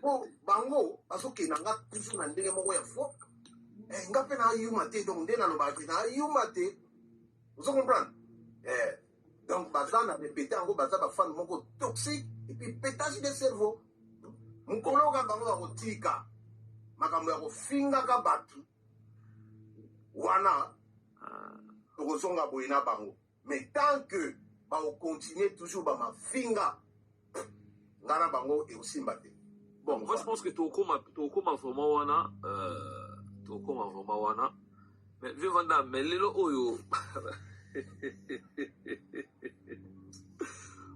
Po bango bazokenda nga toujours na ndenge moko ya fo. Eh, nga mpe nayuma te, donc nde nalobaka te nayuma te, ozo comprendre? Eh, donc baza na répété yango, baza bafane moko toxique et puis pétage de cerveau. Mokolo kaka bango bakotika makambo ya kofingaka bato wana, tokozonga boye na bango. Mais tant que bakocontinue toujours bamafinga, nga na bango ekosimba te. Bon, moi je pense que tokoma vraiment wana, tokoma vraiment wana. Mais vieux Vandam, mais lelo oyo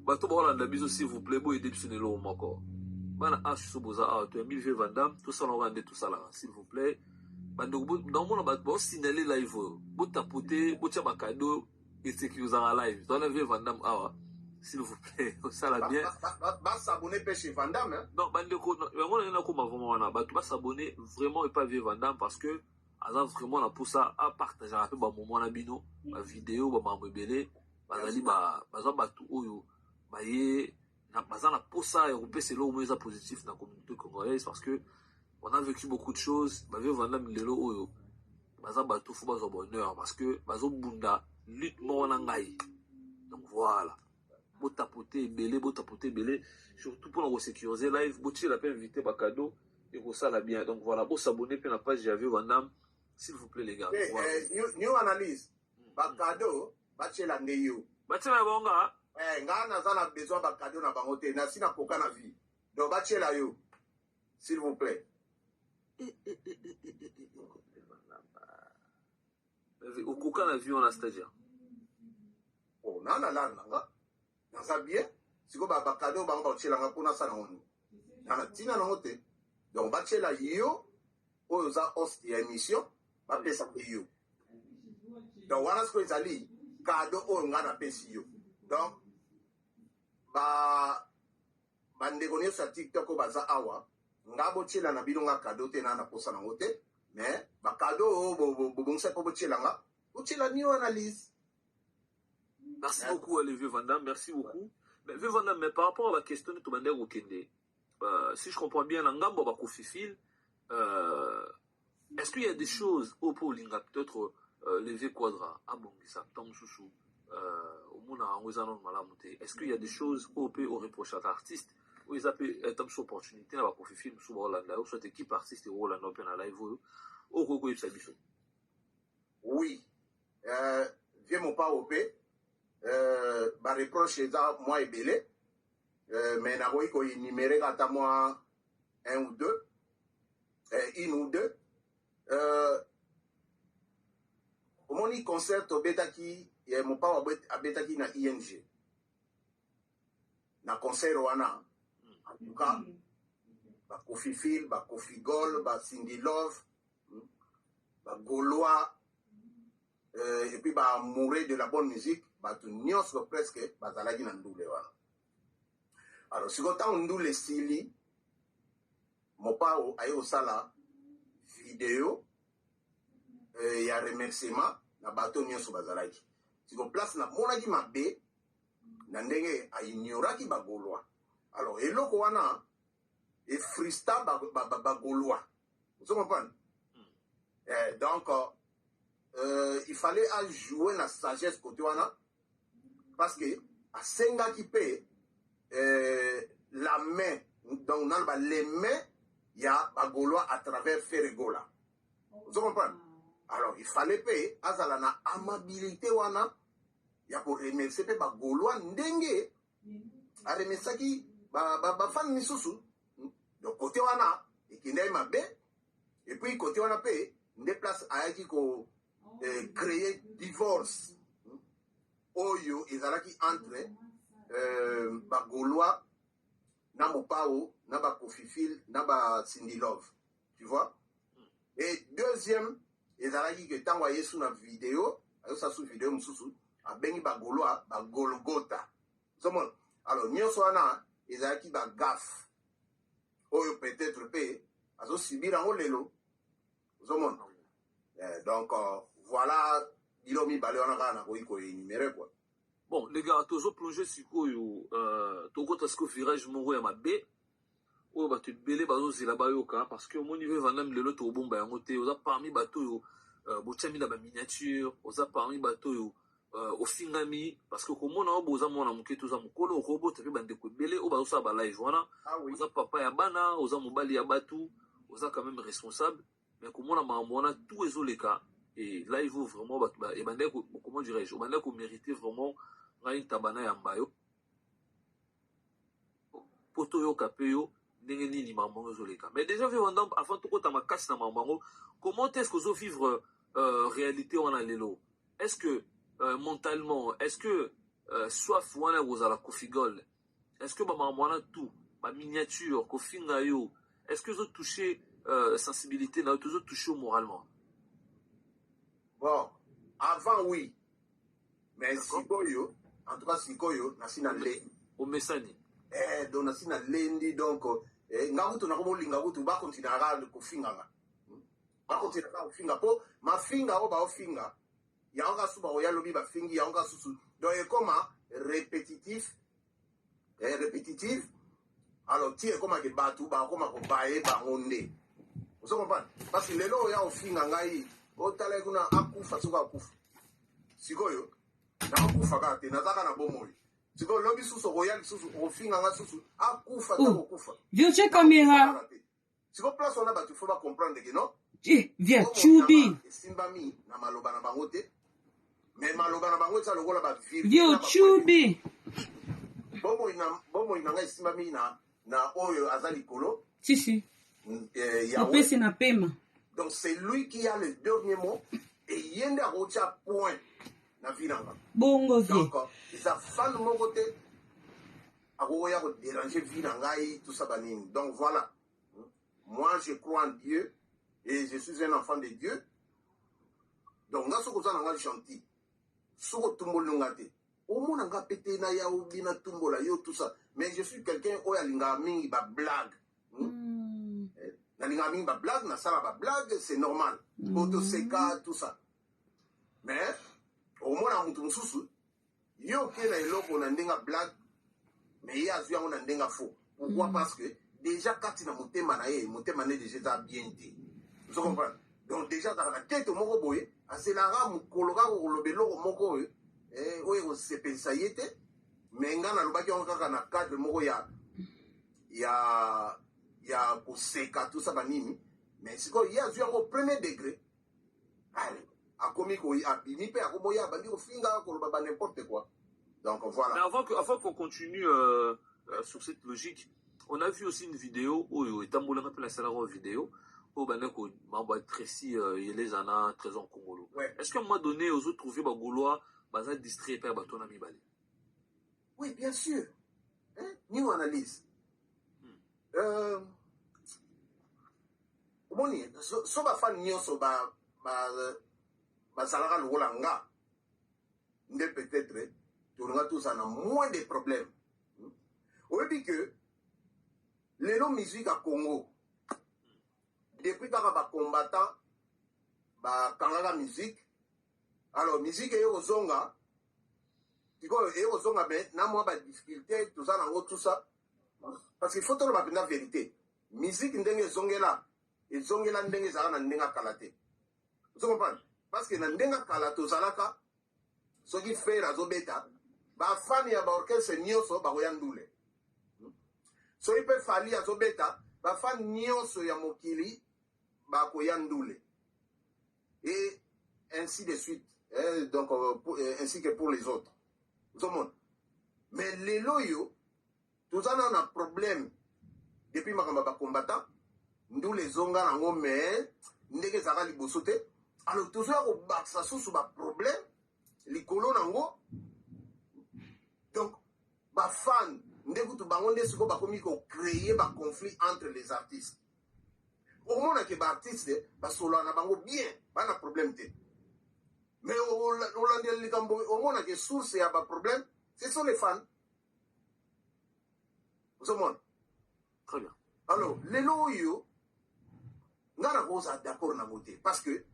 bato baolanda biso, s'il vous plaît, boyede biso na eloko moko. Bana h so boza awa, toyambi vieux Vandam, tosala wana nde tosalaka. S'il vous plaît, bandeko, naomona bato baosignale live oyo, botapote, botia bacadeaux, esécurisaka live. Towana vieux Vandam awa, s'il vous plaît, osala bien. Basabone mpe chez Vandam, hein? Non, bandeko, yango nangi nakoma vraiment wana, bato basabone vraiment epa vieux Vandam, parce que aza vraiment na mposa apartageaka mpe bamoment na bino, bavideo, bamakambo ebele. Bazali baza bato oyo baye baza na mposa ya kopesa eloko moko eza positif na communauté congolaise, parce que on a vécu beaucoup de choses. Bavieux Vandam lelo oyo baza bato fo bazwa bonheur, parce que bazobunda lutte moko na ngai. Donc voilà, botapote ebele, botapote ebele, surtout mpona kosécuriser live. Botiela mpe invité bacadeau, ekosala bien. Donc voilà, bosabone mpe na page ya vieux Vandam, s'il vous plaît, les gars. Hey, voilà. New analyse, bacadeau batiela nde yo. Batiela bango. Eh, nga naza na besoin bacadeau na bango te, nasi nakoka na vie. Donc batiela yo, s'il vous plaît. Eh, eh, eh, eh, eh, eh, eh. Okoka na vie wana, c'est-à-dire? Oh, na na lare na nga naza bien. Sikoyo bacadeau bango batielanga mpo nasala yango nini? Na na ntina nango te. Donc batiela yo oyo oza host ya émission, bapesa mpe yo. Donc wana sikoyo ezali cadeau oyo nga napesi yo. Donc ba bandeko nyonso ya TikTok oyo baza awa, nga botiela na bino nga cadeau te, na naposa nango te. Mais bacadeau oyo bobongisa mpo botiela nga, botiela New Analyse. Merci beaucoup, allez, vieux Vandam, merci beaucoup. Mais vieux Vandam, mais par rapport à la question de tobandaki kokende, si je comprends bien, na ngambo ya bakofifile, est-ce qu'il y a des choses oyo mpo olinga peut-être le vieux Quadra abongisa, ntango mosusu omona yango eza nano malamu te? Est-ce qu'il y a des choses oyo mpe oreprochaka artiste, oyo eza mpe ata mosusu opportunité na bakofifile mosusu baolanda yo, soit équipe artiste ekolanda yo mpe na live oyo, oyo okoki koyebisa biso? Oui, vieux Mopao mpe bareproche eza mwa ebele, mais nakoki koénumérer ata mwa un ou deux, une ou deux. Omoni concert tobetaki, Mopao abetaki na ING. Na concert wana, en tout cas bakofifile, bakofigol, bacindy Love, bagaulois, et puis baamoureux de la bonne musique, bato nyonso presque bazalaki na ndule wana. Alors sikoyo, ntango ndule esili, Mopao aye kosala video ya remerciement na bato nyonso bazalaki. Siko place namonaki mabe, na ndenge aignoraki bagaulois. Alors eloko wana efrustra bagaulois, ozo comprendre? Donc il fallait ajouer na sagesse côté wana, parce que asengaki mpe la main, donc naloba les mains ya bagaulois à travers Ferre Gola, ozo comprendre? Alors il fallait mpe azala na amabilité wana ya koremercier mpe bagaulois ndenge aremerciaki bafani misusu. Donc côté wana ekendaki mabe. Et puis côté wana mpe nde place ayaki ko créer divorce oyo ezalaki entre bagaulois na Mopao, na bakofifile, na bacindy Love, tu vois? Et deuxième ezalaki ke ntango ayesu na video, ayosala su video mosusu, abengi bagaulois bagolgota, ozomona? Alors nyonso wana ezalaki bagaffe oyo peut-être mpe azosubir yango lelo, ozomona? Donc voilà, bilo mibale wana kaka nakoki koénumérer, quoi. Bon, les gars, tozoplonger sikoyo, tokota sikoyo virage moko ya mabe. Oyo bato ebele bazozela bayoka, parce que omoni ve Vandam, lelo tokobomba yango te, oza parmi bato oyo botiami na baminiature, oza parmi bato oyo ofingami, parce que komona oyo boza mwana moke te, oza mokolo, okobota mpe bandeko ebele oyo bazosala balive wana. Ah oui. Oza papa ya bana, oza mobali ya bato, oza quand même responsable, mais komona makambo wana tout ezoleka e live oyo, vraiment bato ebandaki, comment dirais-je, obandaki komérite vraiment ngai ntaba na yamba yo mpo toyoka mpe yo ndenge nini makambo yango ezoleka. Mais déjà, vieux Vandam, avant tokota makasi na makambo yango, comment est ce que ozovivre réalité wana lelo? Est ce que mentalement, est ce que soif wana ekozala Kofigol, est ce que bamakambo wana tout, baminiature, kofinga yo, est ce que ezotouche sensibilité na yo, tozotouche yo moralement? Bon, avant oui, mais sikoyo, en tout cas sikoyo nasi na lendi. Omesani. Eh, donc nasi na lendi. Donc nga kutu nakomolinga kutu bakontinuaka kofinganga, bakontinuaka kofinga, mpo mafinga oyo baofinga yango kaka susu bakoya lobi bafingi yango kaka susu. Donc ekoma répétitif, répétitif. Alors ti ekomaki bato bakoma kobaye bango nde, ozo comprendre? Parce que lelo oya ofinga ngai, otala kuna akufa, soki akufa sikoyo nakokufa kaka te, naza kaka na bomoi. Sikoyo lobi susu okoya lisusu okofinga nga susu akufa ta kokufa. Vieux, check caméra. Sikoyo place wana bato faut bacomprendre ke non. Eh, vieux, Chubi. Esimbami na maloba na bango te, mais maloba na bango eza lokola Vieux, Chubi. Bomoi na ngai esimbami na oyo aza likolo. Si, si. Opesi na pema. Donc c'est lui qui a le dernier mot et ye nde akotia point na vie na nga. Bongo, vieux. Donc eza fan moko te akokoya kodéranger vie na ngai, tout ça banini. Donc voilà, moi je crois en Dieu et je suis un enfant de Dieu. Donc nga soki oza na nga gentil, soki otumboli nga te, omona nga pe te na ya obi na tumbola yo, tout ça. Mais je suis quelqu'un oyo alingaka mingi bablague. Nalingaka mingi bablague, nasala bablague, c'est normal po toseka, tout ça. Mais omona motu mosusu, ye oke na eloko na ndenge ya blague, mais ye azwi yango na ndenge ya faux. Pourquoi? Parce que déjà kati na motema na ye, motema nde déjà eza bien te, ozo comprendre? Donc déjà azalaka na tete moko boye, azelaka mokolo kaka koloba eloko moko oyo oyo ekosepelisa ye te. Mais nga nalobaki yango kaka na cadre moko ya koseka, tout ça banini. Mais sikoyo ye azwi yango premier degré, allez, akomi abimi mpe akomoya, abandi kofinga, koloba ba n'importe quoi. Donc voilà. Mais avant qu'on continue sur cette logique, on a vu aussi une vidéo oyo etambolaka mpe nasalaka vidéo oyo bandeko mambo ya Tracy Yeleza na Trésor Congolo. Est ce qu'à un moment donné ozotrouve bagaulois baza distrait epai ya bato wana mibale? Oui, bien sûr, hein? New analyse. Omoni, so bafani nyonso bazalaka lokola nga nde peut-être tolinga tozala na moins de problème. Oyebi ke lelo musique ya Congo, depuis kaka bacombattant bakangaka musique, alors musique eye kozonga sikoyo, eye kozonga mais na mwa badifficulté toza nango, tout ça, parce que faut toloba mpenza vérité, musique ndenge ezongela, ezongela ndenge ezalaka na ndenge akala te, ozo comprendre? Parce que na ndenge akala tozalaka, soki Ferre azobeta, bafani ya baorchestre nyonso bakoya ndule. Soki mpe Fally azobeta, bafani nyonso ya mokili bakoya ndule, et ainsi de suite, eh, donc ainsi que pour les autres, ozomona? Mais lelo oyo toza nano na problème depuis makambo ya bacombattant. Ndula ezonga nango, mais ndenge ezalaka liboso te. Alors tozoya kobakisa susu baproblème likolo nango. Donc bafan nde kutu bango nde sikoyo bakomi kocréer baconflit entre les artistes. Omonake baartiste basololaka na bango bien, bana problème te, mais olandela likambo, omonake source ya baproblème, ce sont les fans, ozomona? Très bien. Alors lelo oyo nga nakozala d'accord nango te, parce que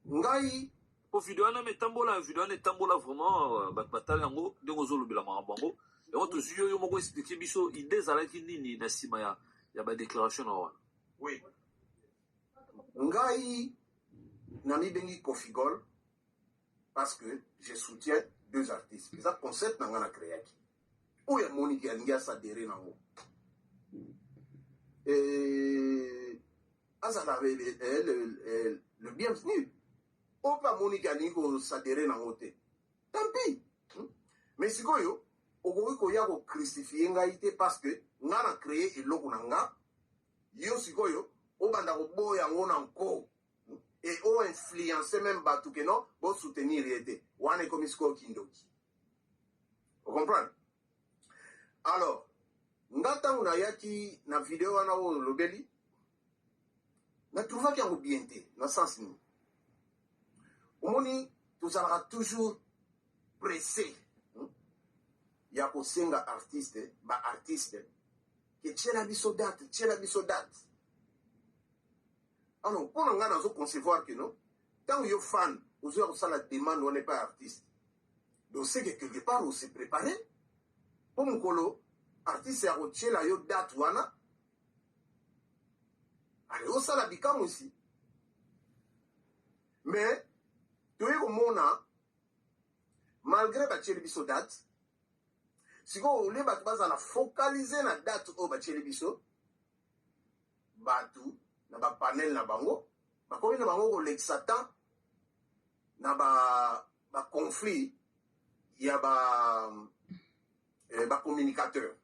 ngai Po video wana etambola, video wana etambola vraiment, bato batala yango ndenge ozolobela makambo yango. Yango tozwi yo, yo moko expliquer biso idée ezalaki nini na nsima ya badéclaration na wana. Oui, ngai namibengi Kofigol parce que je soutiens deux artistes. Eza concept na ngai na créaki oyo amoniki alingi asadere nango. Azala le bienvenu. Oyo mpe amoniki alingi kosadere nango te, tant pis. Mais sikoyo okoki koya kocrucifier ngai te parce que nga na créé eloko na nga. Yo sikoyo obanda koboya yango na nko e oinfluence même bato ke non, bosoutenir ye te. Wana ekomi sikoyo kindoki, ocomprendre? Alors nga ntango nayaki na video wana oyo olobeli, natrouvaki yango bien te. Na sens nini? Omoni, tozalaka toujours pressé ya kosenga artiste, baartiste ke tiela biso date, tiela biso date. Alors mpo na ngai, nazo concevoir ke non, ntango yo fan ozoya kosala demande wana epai artiste, donc c'est que quelque part ose préparé mpo mokolo artiste ya kotiela yo date wana, ale osala bikamwisi. Mais toye komona, malgré batieli biso date, sikoyo olie bato bazala focalisé na date oyo batieli biso, bato na bapanel na bango bakomi na bango kolekisa temps na baconflit ya bacommunicateur.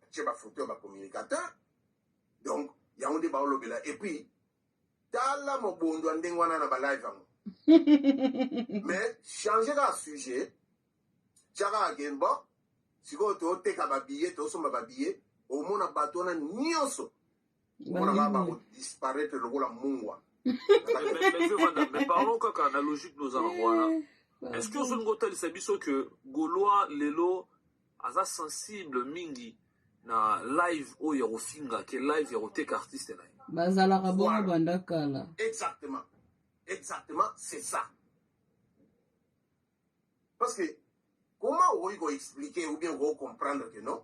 Batie bafoto ya bacommunicateur, donc yango nde baolobela. Et puis tala mobondo ya ndenge wana na balive yango, mais change kaka sujet, tia kaka ke bon, sikoyo toteka babillet, tosomba babillet. Omona bato wana nyonso, omona kaka bakodisparaître lokola mungwa. Mais parlons kaka na logique noza nango wana. Est ce que ozolingi otalisa biso ke Gaulois lelo aza sensible mingi na live oyo ya kofinga ke live ya koteka artiste na ye? Bazalaka bongo banda kala. Exactement, exactement, c'est ça. Parce que comment okoki koexpliquer ou bien okocomprendre que non,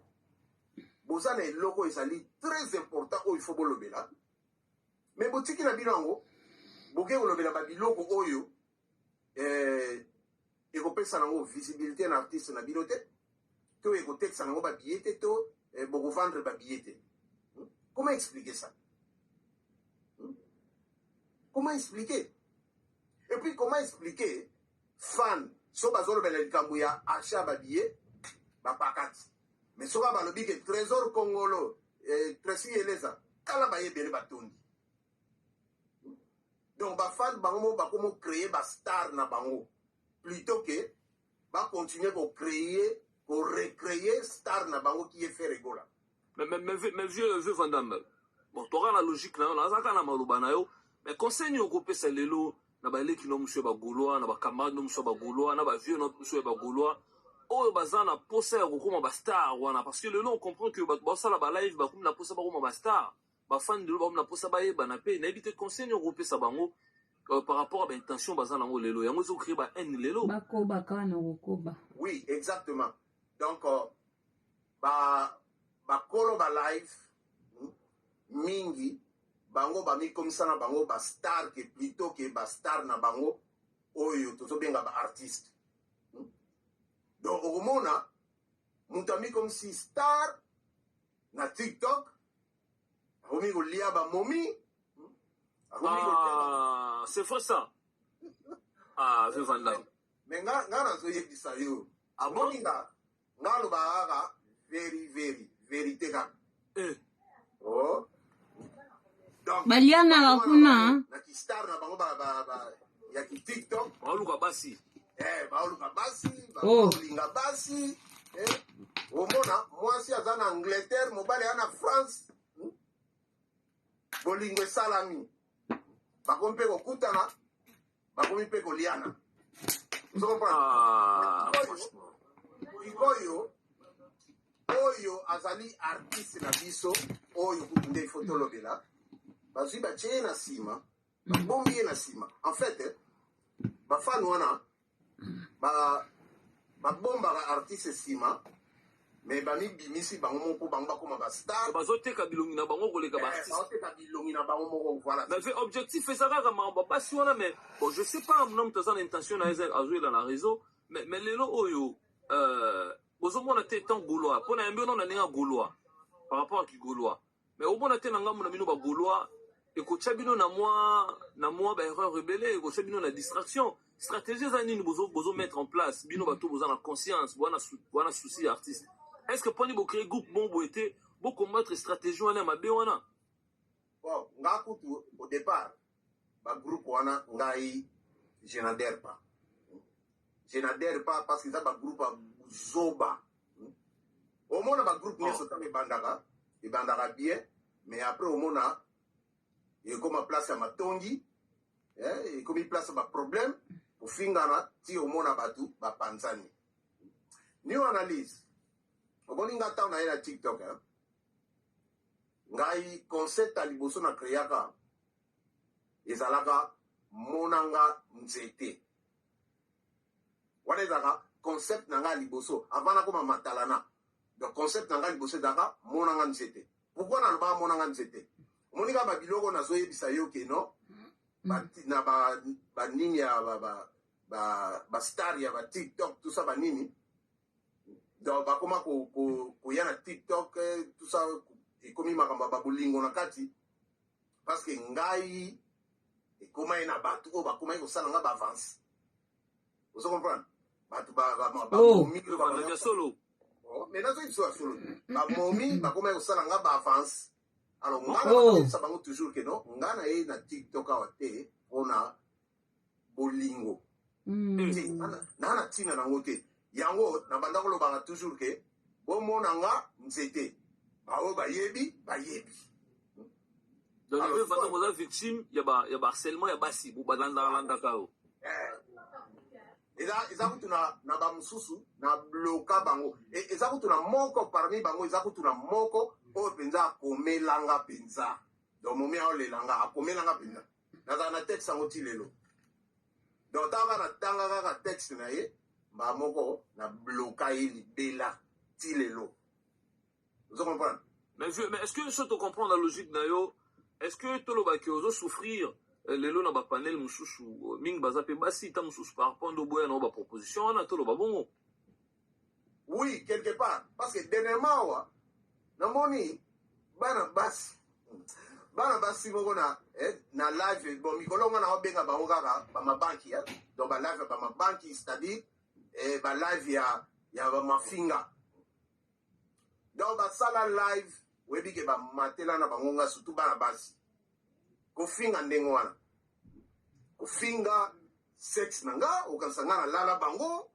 boza na eloko ezali très important oyo il faut bolobela, mais botiki na bino yango, boke kolobela babiloko oyo ekopesa nango visibilité na artiste na bino te, to ekotekisa nango babillet te, to bokovendre babillet te? Comment expliquer ça? Comment expliquer? Et puis comment expliquer fan so bazolobela likambo ya achat babillet, bapakati, mais soki balobi ke Trésor Congolo, Tracy Eleza, tala bayebele batondi? Donc bafan bango mo bakomo créer bastar na bango plutôt que bacontinue kocréer, korecréer star na bango qui est Ferre Gola. Mais vieux Vandam, bon, toka na logique na yo, nazalaka na maloba na yo, mais conseil nini okopesa lelo na baleki no mosusu ya bagaulois, na bacamarade no mosusu ya bagaulois, na bavieux no mosusu ya bagaulois oyo baza na posa ya kokóma bastar wana? Parce que lelo on comprend que bato basala balive bakomi na posa bakóma bastar, bafani lelo bakomi na posa bayebana. Mpe nayebi te conseil nini okopesa bango par rapport à baintention baza nango lelo, yango ezocréer bahaine lelo. Bakoba kaka na kokoba. Oui, exactement. Donc ba bakolo ba live mingi bango bamikomisa na bango bastar ke plutôt ke bastar na bango oyo tozobenga baartiste. Donc okomona moto amikomisi star na TikTok, akomi kolia bamomi, akomi kolia. Ah, c'est vrai ça. Ah, vieux Vandam. Mais nga nazoyebisa yo. Ah bon? Omoni, nga alobaka kaka veri veri vérité kaka. Oh. Donc balianaka bango wana kuna. Na kistar na bango ya ki TikTok. Baoluka basi. Baoluka basi. Oh. Baolinga basi. Omona mwasi aza na Angleterre, mobali aza na France. Bolingo esalami, bakomi mpe kokutana, bakomi mpe koliana. Ozo comprendre? Ah, Oyo, franchement. Sikoyo oyo azali artiste na biso oyo kutu nde ifo tolobela, bazwi batie ye na nsima, babombi ye na nsima. En fait, bafani wana babombaka artiste nsima. Mais bamibimisi bango moko mpo bango bakóma bastar. Bazoteka bilongi na bango koleka baartiste. Baoteka bilongi na bango moko, voilà. Mais objectif eza kaka makambo ya basi wana. Mais bon, je sais pas, mona moto aza na intention na ye, azoyela na réseau. Mais lelo oyo bozomona te tant Gaulois mpo na yambi ono na ndenge ya Gaulois par rapport à kigaulois, mais omona te na ngambo na bino Bagaulois ekotya bino na mwa baerreur ebele, ekotya bino na distraction. Stratégie eza nini bozo mettre en place, bino bato boza na conscience, boza na souci ya artiste? Est ce que mponi bocréer groupe bon boye te, bocombattre stratégie wana ya mabe wana? Bon, nga kutu au départ, bagroupe wana, ngai je n'adhère pas. Je n'adhère pas parce que eza bagroupe ya zoba. Omona bagroupe nyonso, ntango ebandaka, ebandaka bien, mais après omona ekoma place ya matongi, ekomi place ya baproblème, kofingana, ti omona bato bapanzani. New Analyse, omoni nga ntango naye na TikTok, eh? Ngai concept ya liboso na créaka ezalaka "Monanga nzete". Wana ezalaka concept na ngai ya liboso avant nakoma matalana. Donc concept na ngai liboso ezalaka "Monanga nzete". Pourquoi nalobaka "Monanga nzete"? Omoni kaka babiloko nazoyebisa yo ke no na banini ya bastar ya baTikTok, tout ça, banini, donc bakoma koya na TikTok, tout ça, ekomi makambo ya babolingo na kati, parce que ngai ekomai na bato oyo bakomaki kosala nga baavance. Ozo comprendre? Bato bamomi ya solo. Mais nazoyebi ya solo, bamomi bakomaki kosala nga baavance. Alors nga na bakoyebisa bango toujours ke non, nga na ye na TikTok awa te mpona bolingo te, naa na ntina nango te. Yango na banda kolobaka toujours ke bomona nga nzete, baoyo bayebi bayebi. Donc vanda oza victime ya baharcèlement ya basi balandaka yo. Eza kutu na bamosusu na bloka bango. Eza kutu na moko parmi bango, eza kutu na moko oyo mpenza akomelanga mpenza. Donc momi aolelanga, akomelanga mpenza. Nazala na texte yango ti lelo. Donc ntango kaka natanga kaka texte na ye, mbaa moko na bloka ye libela ti lelo. Ozo comprendre? Mais est ce que so tocomprendre la logique na yo, est ce que tolobaki ozosouffrir lelo na bapanel mosusu mingi baza mpe basi ta mosusu par rapport nde oboya na baproposition wana, toloba bongo? Oui, quelque part, parce que dernièrement awa namoni bana basi moko na live. Bon, mikolo nga na obenga bango kaka bamabanki, eh? Donc balive ya bamabanki, c'est-à-dire balive ya bamafinga. Donc basala live, oyebi ke bamatela na bango nga, surtout bana basi, kofinga ndenge wana, kofinga sexe na nga, okanisa nga nalala bango,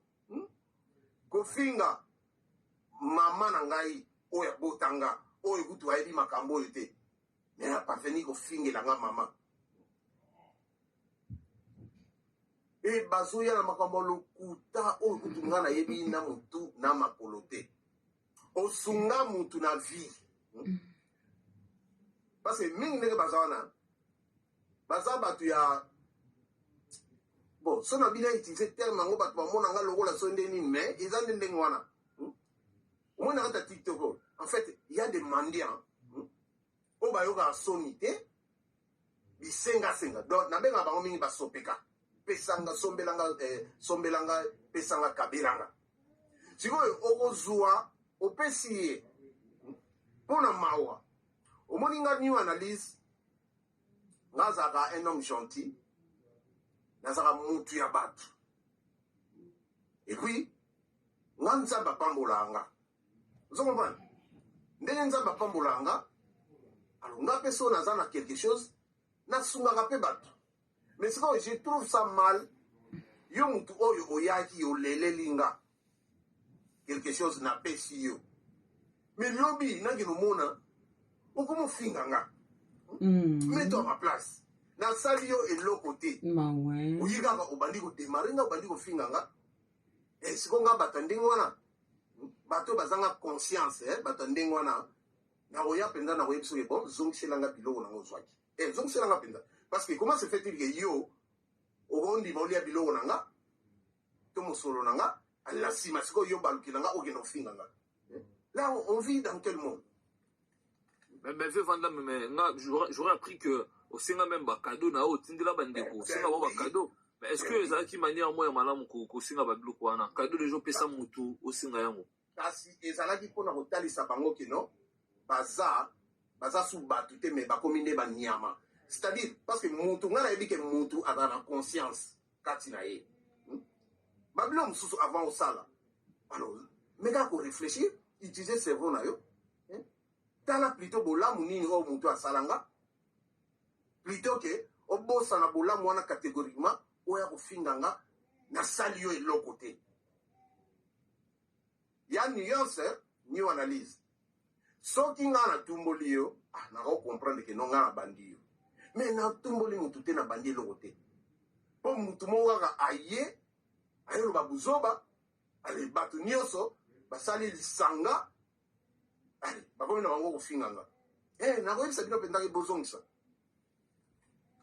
Kofinga mama na ngai oyo abotanga, oyo kutu ayebi makambo oyo te, mais aparvenir kofingela nga mama. E bazoya na makambo ya lokuta oyo kutu nga nayebi na motu na makolo te. Osunga mutu na vie, Parce que mingi ndenge baza wana, baza bato ya bon, so na bino utiliser terme yango, bato bamona nga lokola so nde nini, mais eza nde ndenge wana. Omoni na kati ya TikTok oyo, en fait il y a des mendiants oyo bayokaka soni te, bisengasenga. Donc nabengaka bango mingi basopeka, pesanga, sombelanga, sombelanga, pesanga, kabelanga. Sikoyo okozwa, opesi ye mpo na mawa. Omoni nga New Analyse, nga azalaka un homme gentil, nazalaka mutu ya bato. Et puis nga Nzambe apambolaka nga. Ozo comprendre ndenge Nzambe apambolaka nga? Alors nga mpe so naza na quelque chose, nasungaka mpe bato. Mais sikoyo je trouve ça mal, yo mutu oyo oyaki oleleli nga quelque chose, napesi yo, mais lobi nakende omona okomofinga nga. Mets-toi à ma place, nasali yo eloko te. Mawe. Oyi kaka obandi kodémarrer nga, obandi kofinga nga. Siko nga bato ya ndenge wana, bato oyo bazanga conscience, bato ya ndenge wana, nakoya mpenza nakoyebi soki bon, zongiselanga biloko nango ozwaki, zongiselanga mpenza. Parce que comment se fait-il que yo okondima olia biloko na nga to mosolo na nga, na nsima sikoyo yo balukela nga, okende kofinga nga? Là, on vit dans quel monde? Mais vieux Van Damme, mais nga, j'aurais appris que osenga même ba cadeau na yo, otindela bandeko, osenga bango ba cadeau. Mais est-ce que ezalaki manière moko ya malamu kosenga ba biloko wana? Cadeau déjà opesa mutu, osenga yango. Kasi ezalaki mpona kotalisa bango kino baza su bato te, mais bakomi nde banyama. C'est-à-dire, parce que mutu, ngai nayebi ke mutu azala na conscience kati na ye. Babilo mosusu avant osala, alors meka koréfléchir, utiliser cerveau na yo, hein? Tala plutôt bolamu nini oyo mutu asalanga, plutôt ke obosana bolamu wana catégoriquement, oyo akofinga nga, nasali yo eloko te. Ya nuance, new analyse. Soki nga natumboli yo, ah, nako comprendre ke no, nga nabandi yo, mais natumboli mutu te, nabandi eloko te, mpo mutu moko kaka aye ayoloba buzoba. Ale, bato nyonso basali lisanga, ale bakomi na bango kofinga nga. Nakoyebisa bino mpenzaki bozongisa.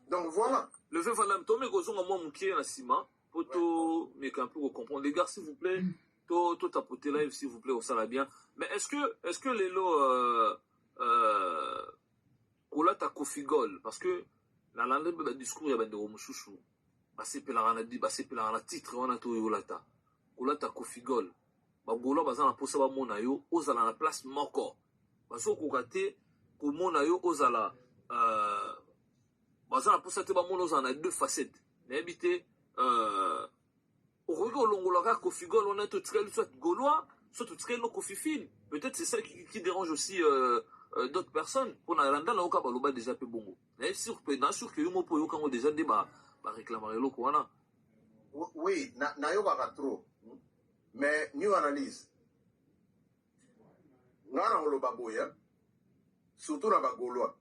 Donc voilà. Le vieux Van Damme, tomeka kozonga mwa moke na nsima po tomeka un peu comprendre. Les gars, s'il vous plaît, to tapoter live, s'il vous plaît, osala bien. Mais est-ce que lelo kolata Kofigol, parce que nalanda mpe badiscours ya bandeko mosusu, basepelaka na titre wana to oyo olata, kolata Kofigol, bagaulois baza na mposa bamona yo ozala na place moko, bazokoka te komona yo ozala baza na mposa te bamona ozala na deux facettes. Nayebi te, okoki kolongola kaka Kofigol wana, totikali soit gaulois, soit totikali no Kofifile. Peut-être c'est ça qui dérange aussi d'autres personnes. Mpona landa nayoka baloba déjà mpe bongo, nayebi sûr mpe na sûr ke yo moko oyoka yango déjà nde baréclamaka eloko wana. Oui, nayokaka trop, mais new analyse, nga na koloba boye, surtout na bagaulois,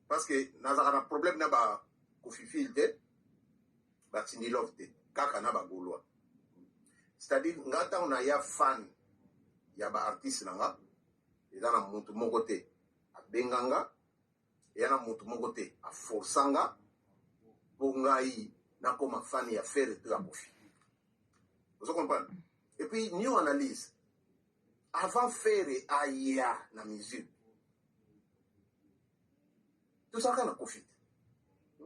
parce que nazalaka na problème na bakofifile te, batindi love te, kaka na bagaulois. C'est-à-dire, nga ntango naya fan ya baartiste na nga, eza na motu moko te abenga nga, eya na motu moko te aforsa nga mpo ngai nakoma fan ya Ferre to ya Kofi. Ozo comprendre? Et puis, new analyse, avant Ferre aya na musique, tozalaka na Kofi te.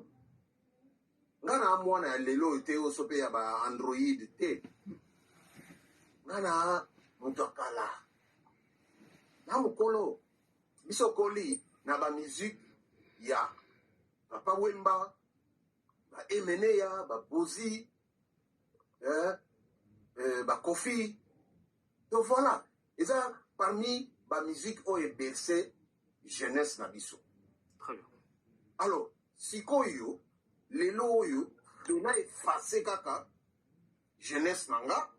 Nga na mwana ya lelo oyo te, oso mpe ya baandroid te. Nga na moto ya kala, na mokolo biso okoli na bamusique ya Papa Wemba, baemeneya, babozi, eh, bakofi. Donc voilà, eza parmi bamusique oyo eberce jeunesse na biso. Très bien. Alors sikoyo, lelo oyo tona efface kaka jeunesse na nga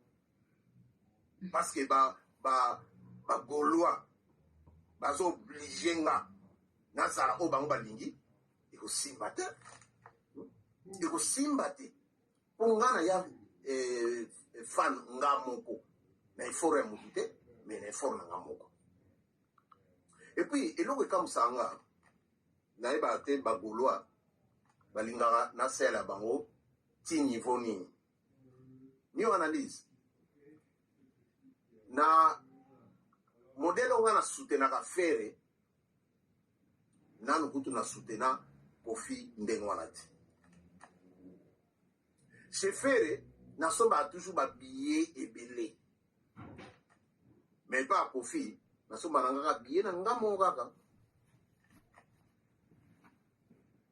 parce que bagaulois bazo oblige nga nazala oyo bango balingi. Ekosimba te, ekosimba te, mpo nga na ya fan nga moko na effort ya motu te, mais na effort na nga moko. Et puis eloko ekamwisaka nga, nayebaka te bagaulois balingaka nasala bango ti niveau nini. New analyse, na modèle oyo nga na soutenaka Ferre, nanu kutu na soutena Kofi ndenge wana te. Chez Ferre, nasombaka toujours babillet ebele, mais pa Kofi nasombaka na kaka billet na nga moko kaka.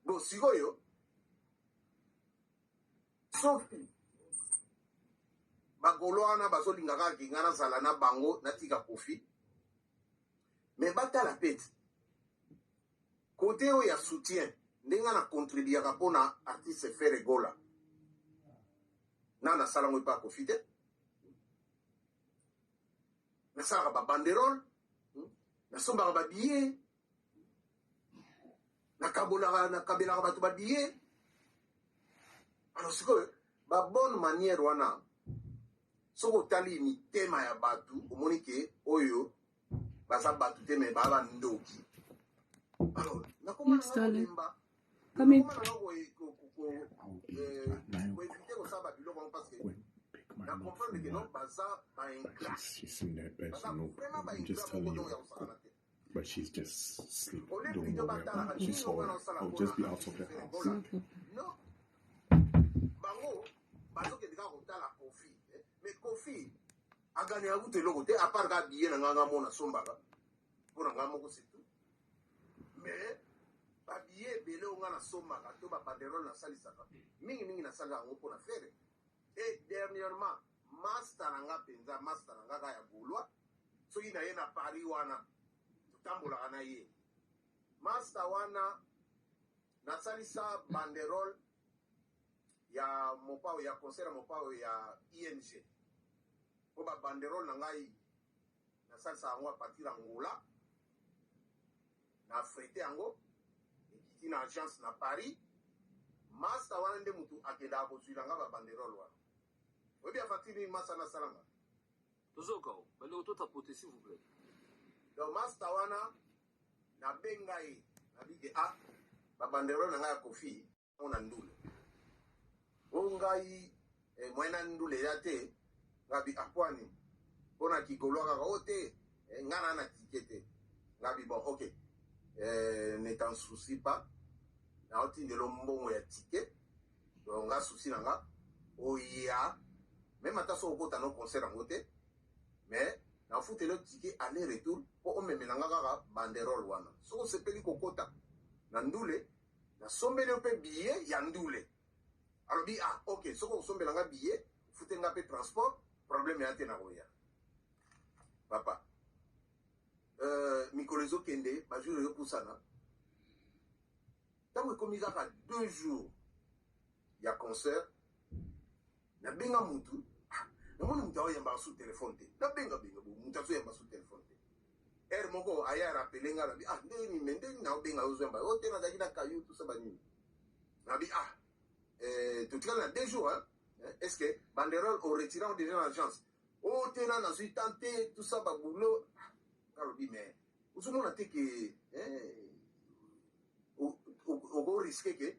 Bon, sikoyo soki bagaulois wana bazolinga kaka ke nga nazala na bango, natika Kofi, mais batala pe te kote oyo ya soutien, ndenge na contribuaka mpona artiste Ferre Gola, na nasalango epa Kofi te. Nasalaka babanderole, nasombaka babillet, nakabolaka, nakabelaka bato babillet. Alors sikoyo babonne manière wana, soki otali mitema ya bato, omoni ke oyo baza bato te, mais baa bandoki. Alors nakoma nanga kolemba, nakoma nanga koevite kosala babiloko yango parce que my Na mum comprendre from ke non, work, baza but baingrat, she's in her bed, so baza no, vraiment I'm just baingrat telling moko you donc ya I've kosakana got. te. But she's just sleep. Olie Don't plutôt worry batalaka about it. She nini saw oyo it. naosala I'll mpona just be out of artiste the Ferre house. Gola. Ok. Non, bango bazokende kaka kotala Kofi, eh. Mais Kofi aganyaka kutu eloko te, apart kaka billet na nga, nga mona asombaka mpo na nga moko, c'est tout. Mais babillet ebele oyo nga nasombaka to babanderole nasalisaka mingimingi, nasalaka yango mpo na Ferre. Et dernièrement, master na nga mpenza, master na nga kaka ya Gaulois, soki na ye na Paris wana totambolaka na ye, master wana nasalisa banderole ya Mopao, ya concert ya Mopao ya ING, mpo babanderole na ngai nasalisa yango à partir ya Angola, na frete yango ekiti na agence na Paris. Master wana nde motu akendaka kozwila nga babanderole wana. Oyebi afatiri nini master nasalanga? Tozoka o bandeko, totapote s'il vous plaît. Donc master wana nabenga ye, nabike a babanderole na ngai ya Kofi ngo na ndule o ngai, moye na ndule ya te. Ngabi apwani mpona kigolwa kaka o te, ngai na ticket te. Ngabi bon, ok, ne t'en soucie pas, naotindela mbongo ya ticket. Donc nga souci na nga oya, même ata so okota no concert yango te, mais nafutela ticket aller retour mpo omemela nga kaka banderole wana. Soki osepeli kokota na ndule, nasombeli yo mpe billet ya ndule. Alobi ah ok, soki okosombela nga billet, ofute nga mpe transport, problème ya te, na koya. Papa, mikolo ezokende, bajour ezopusana, ntango ekomi kaka 2 jours ya concert, nabenga mutu, ah, namoni mutu aoyambaka su telefone te. Nabengabenga bo mutu azoyamba su telefone te. Heure moko aya rappeler nga, nabi ah, ndeni me ndeni naobenga yo ozoyamba o te, nazalaki na kayu tusa banini. Nabi ah, totikali na 2 jours, hein? Est ce que banderole oretira déjà na agence o te? Na nazwi temps te, tout ça, baboulot. Alobi mais ozomona te ke okorisquer ke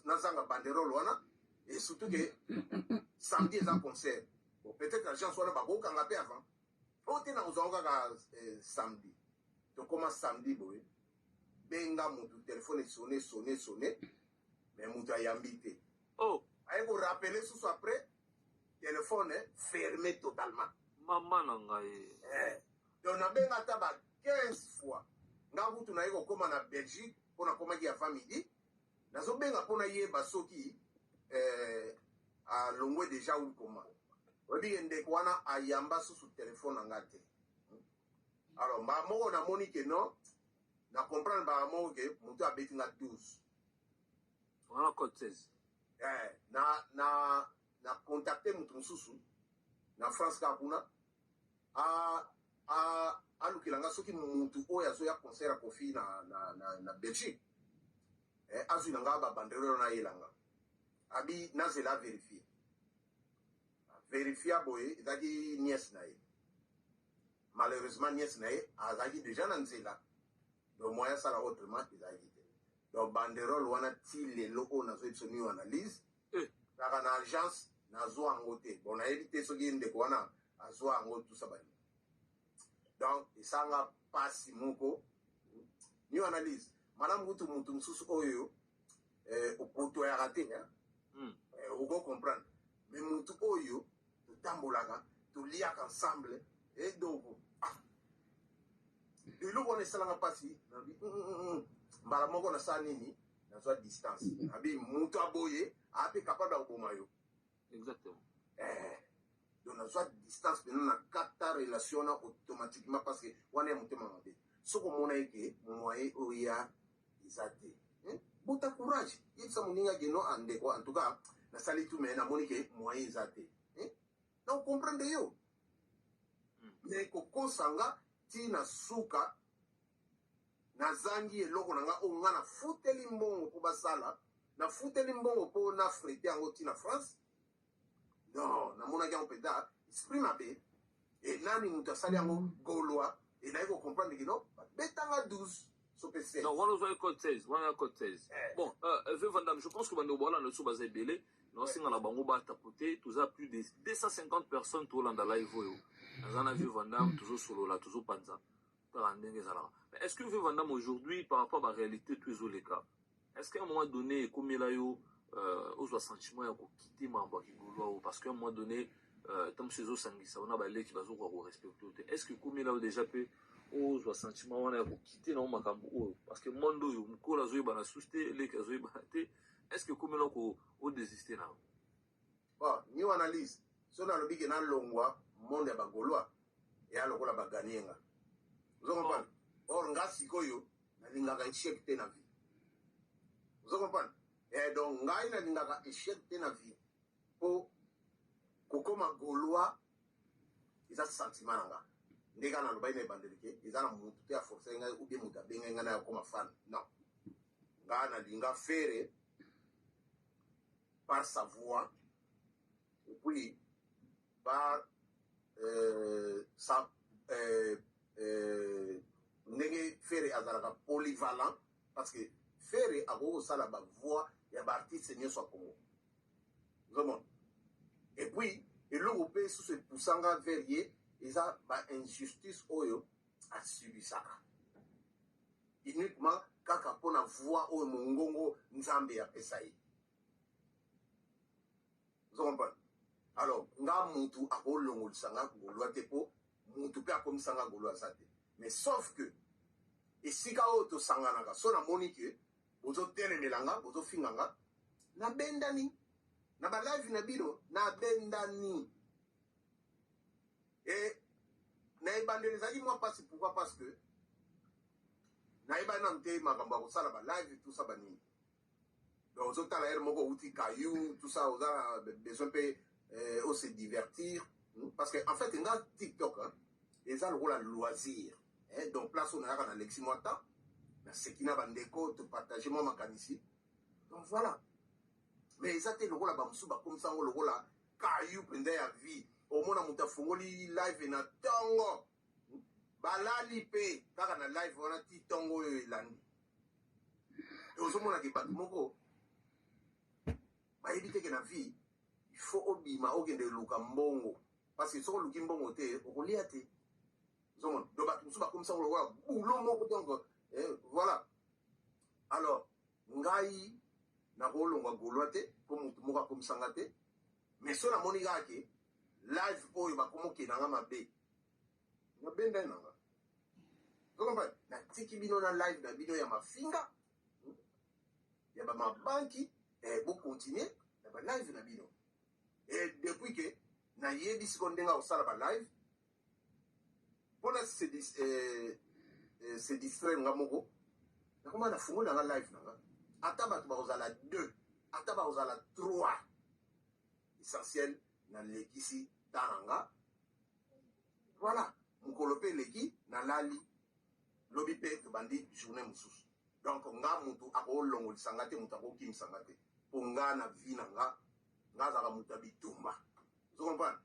nazanga banderole wana, et surtout ke samedi eza concert. Bon, peut-être agence wana bakokanga mpe avant o te, na kozwango kaka samedi. Tokóma samedi boye, benga motu, telefone esonne, sonne, sonne, mais moto ayambi te. Oh. Aye korappeler susu après, téléphone fermé totalement. Mama na ngai. Donc nabenga ata ba 15 fois. Nga kutu naye kokóma na Belgique mpo nakomaki avant midi, nazobenga mpo nayeba soki alongwe déjà ou koma. Oyebi ke ndeko wana ayamba susu telefone na nga te. Alors mbala moko namoni ke non, na comprendre mbala moko ke moto abeti nga 12. Wana code 16. Na contacte moto mosusu na France kaka kuna, alukela nga soki mutu oyo azoya concert ya Kofi na Belgique, azwi na nga babanderole wana, ayelanga. Abi nazela averifie. Verifia boye, ezalaki nièce na ye. Malheureusement nièce na ye azalaki déjà na nzela, donc moyen asala autrement ezalaki te. Donc banderole wana ti lelo oyo nazoyebi biso new analyse kaka na agence, nazwa yango te. Bon, nayebi te soki ndeko wana azwa yango tusa bani. Donc esanga mpasi moko new analyse malamu kutu mutu mosusu oyo okotoyaka te, hein? Oko comprendre, mais mutu oyo totambolaka, toliaka ensemble, et donc ah, eloko wana esalanga mpasi. Nabi mbala moko nasala nini? Nazwa distance. Nabi mutu aboye ape capable ya koboma yo. Donc nazwa distance mpena na kata relation wana automatiquement, parce que wana ya motema mabe. Soki omona ye ke moyen oyo ya eza te, bota courage, yebisa moninga ke no andeko, en tout cas nasali tu, mais namoni ke moyen eza te, na ocomprendre yo. Mais kokosanga ntina suka, nazangi eloko na nga oyo nga nafuteli mbongo mpo basala, nafuteli mbongo mpo nafrete yango ntina France. Non, namonaki yango mpenza esprit mabe. E nani moto asali yango? Gaulois. E naye kocomprendre ke no, babetanga 12. So mpe 16. Non, wana ozwaki code 16, wana ya code 16. Eh. Bon, vieux Vandam, je pense que bandeko baolanda biso baza ebele. Naosenga na bango batapote. Toza plus de 250 personnes tolanda live oyo. Naza na vieux Vandam, tozosolola, tozopanza tala ndenge ezalaka. Mais est ce que, vieux Vandam, aujourd'hui, par rapport à baréalité to ezoleka, est ce qu'à un moment donné ekomela yo ozwa sentiment ya kokite makambo ya kigolwa oyo? Parce qu'à un moment donné, ntango mosusu ezosangisa ona baleki bazokoka korespecte yo te. Est ce que ekomela yo déjà mpe ozwa sentiment wana ya kokite nango makambo oyo? Parce que monde oyo, mokolo azoyebana susu te, leki azoyebana te. Est ce que ekomela ko odésiste na yo? Bon, new analyse, so nalobi ke nalongwa monde ya bagaulois, eya lokola baganie nga, ozo comprendre? Or nga sikoyo nalingaka échec te na vie, ozo comprendre? Donc ngai nalingaka échec te na vie, mpo kokóma gaulois eza sentiment na nga. Ndenge kaka nalobaki na ebandeli ke eza na motu te aforce ngai ou bien moto abengai ngai na ya kokóma fan, non. Ngai nalinga Ferre par sa voix et puis par sa ndenge Ferre azalaka polyvalent, parce que Ferre akoki kosala bavoix ya baartiste nyonso ya Congo, ozomona? Et puis eloko mpe susu epusanga vers ye eza bainjustice oyo asubisaka uniquement kaka mpona voix oyo, mongongo Nzambe apesa ye, ozo comprendre? Alors nga mutu akolongolisa nga gaulois te, mpo mutu mpe akomisa nga gaulois aza te. Mais sauf que esika oyo tosanganaka, so namoni ke bozotelemela nga, bozofinga nga, nabendani na balive na bino, nabendani. E na ebandeli ezalaki mwa mpasi. Pourquoi? Parce que nayebani nanu te makambo ya kosala balive, tout ça, banini. Donc ozotala heure moko outi kayu, tout ça, oza na besoin mpe ose divertir, Parce que en fait nga TikTok, hein, eza lokola loisir, hein? Donc place oyo nayaka na lexi mwa temps, naseki na bandeko, topartage mwa makanisi, donc voilà. Mais eza te lokola bamosusu bakomisa yango lokola kayu mpenza ya vie. Omona moto afungoli live na ntongo, balali mpe kaka na live wana ti ntongo oyo elandi. Ozomonake bato moko bayebi teke na vie il faut obima, okende eluka mbongo, parce que soki oluki mbongo te, okolia te, ozomona? Donc bato mosusu bakomisa yango lokola boulot moko. Donc voilà. Alors ngai nakolongwa gaulois te mpo motu moko akomisanga te. Mais so namoni kaka ke live oyo bakomokenda nga mabe, nabenda ye na nga, ozokomprendre? Natiki bino na live na bino ya mafinga, ya bamabanki, bocontinue na balive na bino. Et depuis ke nayebi siko ndenge akosala balive mpona se distraire nga moko, nakoma nafungoli nanga live na nga. Ata bato bakozala 2, ata bakozala 3, essentiel nalekisi ta na nga. Voilà, mokolo mpe eleki, nalali, lobi mpe tobandi journée mosusu. Donc nga mutu akolongolisa nga te, mutu akokimisa nga te, mpo nga na vie na nga, nga azalaka moto ya bitumba, ozo comprendre?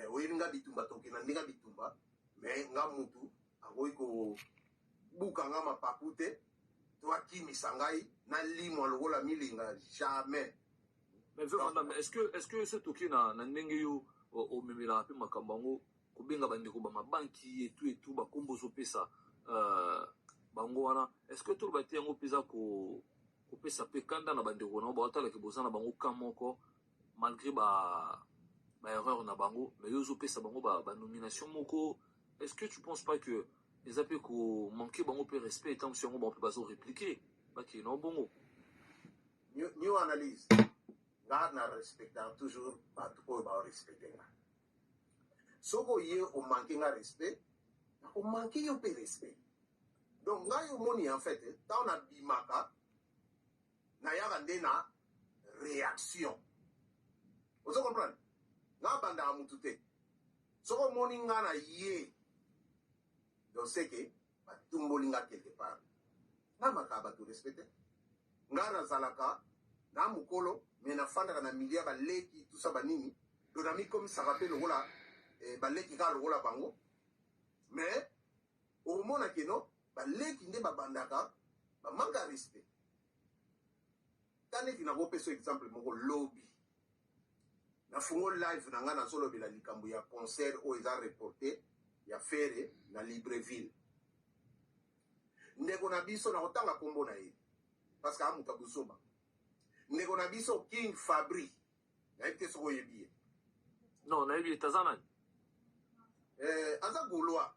Oyebi nga bitumba, tokenda ndenge ya bitumba. Mais nga mutu akoki kobuka nga mapapu te to akimisa ngai nalimwa lokola milinga, jamais. Mais vieux Vandam, est-ce que so toki na ndenge yo omemelaka mpe makambo yango, kobenga bandeko bamabanki etu etu, bakombo ozopesa bango wana, est ce que toloba te yango mpenza kopesa mpe kanda na bandeko na baotalaki boza na bango ka moko, malgré ba baerreur na bango, mais yo ozopesa bango banomination moko? Est ce que tu penses pas que eza mpe komanke bango mpe respect, etango mosu yango bango mpe bazorépliquer, bakende na bongo? New analyse, nga na respectaka toujours bato oyo baorespecte nga. Soki oye omanke nga respect, nakomanke yo mpe respect. Donc ngai omoni, en fait, ntango nabimaka, nayaka nde na réaction, ozo comprendre? Nga bandaka mutu te. Soki omoni nga na ye, donc c'est que batumboli nga quelque part. Nga makaka bato respecte. Nga nazalaka na mokolo, mais nafandaka na milieu ya baleki, tout ça, banini. Donc namikomisaka mpe lokola baleki kaka lokola bango. Mais omona keno Baleki nde babandaka bamanque ya respect. Ta neti nakopesa exemple moko: lobi nafungo live na ngai, nazolobela likambo ya concert oyo eza reporté ya Ferre na Libreville. Ndeko na biso, nakotanga nkombo na ye parce que amuta buzoba, ndeko na biso King Fabri, nayebi te soki oyebi ye. Non, nayebi ete aza nani. Aza Gaulois.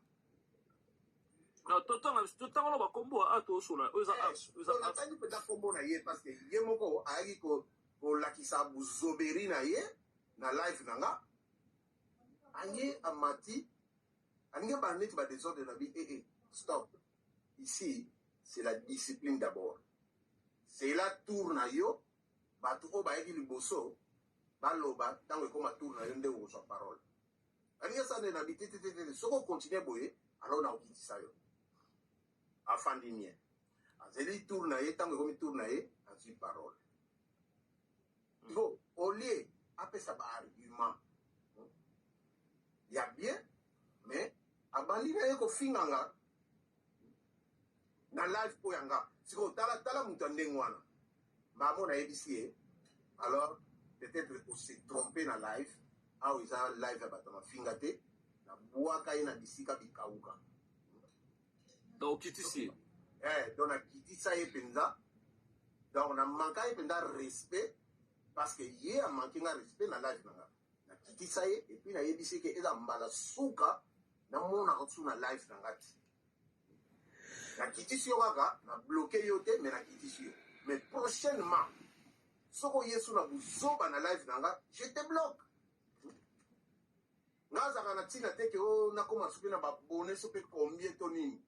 Non, totanga no bakombo a tosola oyo eza oyo eza. Natangi mpenza nkombo na ye parce que ye moko ayaki kolakisa buzoberi na ye na live na nga. Aye, amati, alingi bana neti badésordre na bi. Eh, eh, stop, ici c'est la discipline d'abord. C'est la tour na yo. Bato oyo bayaki liboso baloba, ntango ekóma tour na yo nde okozwa parole. Alingi asala nde na bi: te, te, te, te, soki ocontinue boye, alors na okitisa yo. Afandi nie, azeli tour na ye. Ntango ekomi tour na ye, azwi parole. Bon, au lieu apesa baargument ya bien, mais abandi na ye kofinga nga na live oyo ya nga. Sikoyo tala, tala moto ya ndenge wana. Mamo nayebisi ye: alors peut-être ose trompe na live awa, eza live ya bato ya mafinga te. Nabwaka ye na bisika bikauka. Donc okitisi ye. Donc nakitisa ye mpenza, donc namanka ye mpenza respect parce que ye amanke nga respect na live na nga. Nakitisa ye et puis nayebisi ke eza mbala suka namonaka su na live na nga ti. Nakitisi yo kaka, na bloquer yo te, mais nakitisi yo. Mais prochainement, soki oye su na buzoba na live na nga, je te bloque. Nga azalaka na ntina te ke o nakóma soki na babone so mpe combien to nini.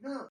Non.